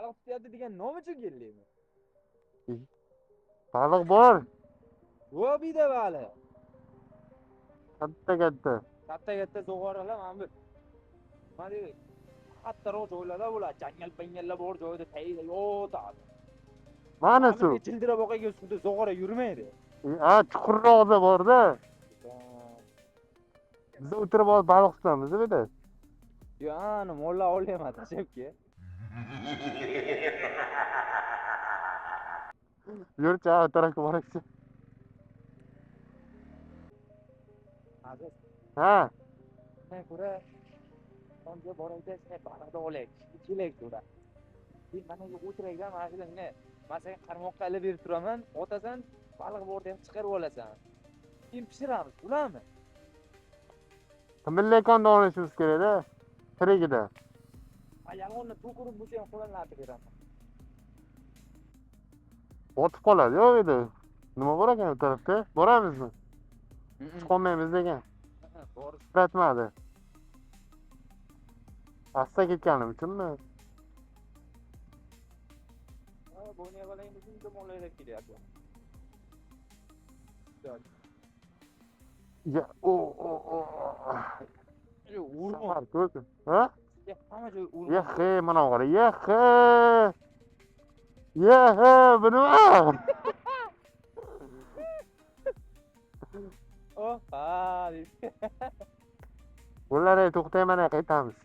Baliq tutyapti degan nom uchun keldikmi? Baliq bor. Yo'q, biyda baliq. Katta katta. Katta katta zog'oralar mana bu. Mana deydi. Kattaroq joylarda bo'ladi. Jangal pangallar bor joyda tagida yotadi. Mana suv. Jildirab oqagan suvda zog'ora yurmaydi. Ha, chuqurroqda bor-da. Biz o'tirib olib baliq tutamiz bu yerda. Yo, ani molla olyapman tashlab ke. Yurchi, ha, tarafga boraychi. Aziz. Ha. Undan ko'ra onga borayda shunday baliqni olaylik, kelak ko'ra. Keyin mana bu o'tiraydan mana shu yerda man senga qarmoqqa ilib berib turaman, otasan, baliq bor deb chiqarib olasan. Keyin pishiramiz, ularmi? Milliy olishimiz kerak-da, tirigida. Ha, yalg'onni to'kirib bo'lsa ham qo'lini artib beraman. Botib qoladi, yo'q edi. Nima bor ekan bu tarafda? Boramizmi? Chiqolmaymiz degan. Borish. Tiratmadi. Asta ketganim uchunmi? Ha, bo'yniga qarang, butun tomonlarga kelyapti. Ya, o, o, o. Urma. Safar ko'p. Ha? Ya, hamma joy urma. Yexi, mana qara. Yexi. Yexi, bu nima? Oh, ha, deydi. Bular to'xtayman, qaytamiz.